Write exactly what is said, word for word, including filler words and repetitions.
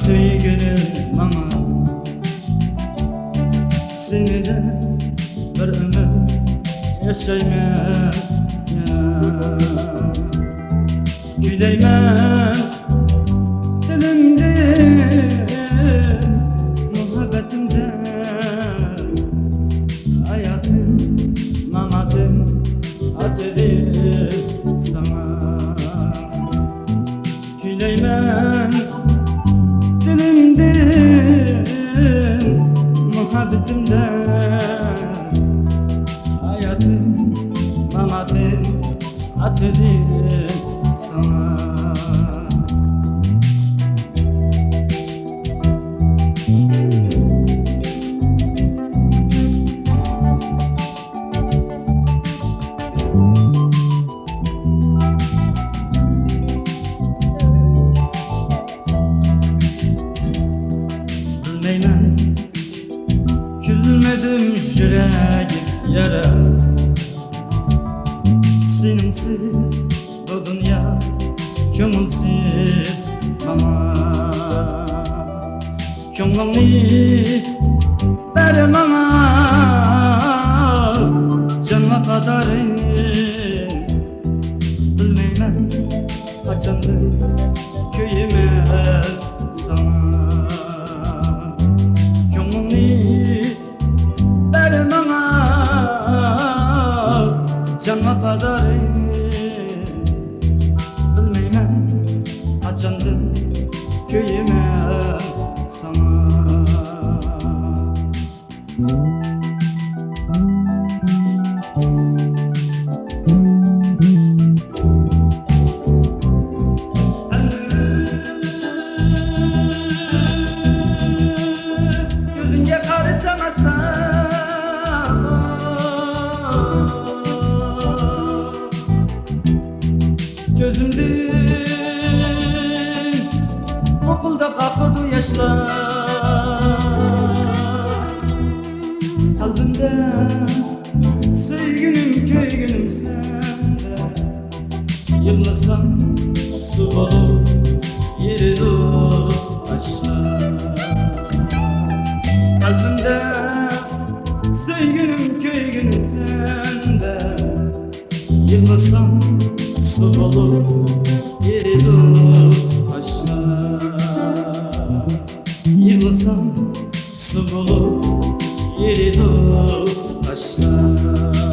سۆيگۈنۈم ماڭا، سېنى دەپ بىر ئۆمۈر ياشايمەن يەنە. كۈيلەيمەن دىلىمدىن مۇھەببىتىمدە، ھاياتىم، ماماتىم ئاتىدىم ساڭا. كۈيلەيمەن دىلىمدىن مۇھەببىتىمدە، ھاياتىم، ماماتىم ئاتىدىم ساڭا. بىلمەيمەن، كۈلمىدىم يۈرەك يارا، سېنىڭسىز بۇ دۇنيا كۆڭۈلسىز ماڭا. كۆڭلۈڭنى بەر ماڭا، جان ۋاپادارىم. بىلمەيمەن قاچاندىن كۆيىمەن ساڭا. كۆڭلۈڭنى بەر ماڭا، جان ۋاپادارىم. بىلمەيمەن قاچاندىن كۆيىمەن ساڭا. كۆزۈڭگە قارىسام ئاسان، كۆزۈمدىن بۇقۇلداپ ئاقىدۇ ياشلار. قەلبىمدە سۆيگۈنۈم، كۆيگۈنۈم سەندە. يىغلىسام سۇ بولۇپ ئېرىدۇ تاشلار. قەلبىمدە سۆيگۈنۈم، كۆيگۈنۈم سەندە. يىغلىسام سۇ بولۇپ ئېرىدۇ تاشلار. يىغلىسام سۇ بولۇپ ئېرىدۇ تاشلار.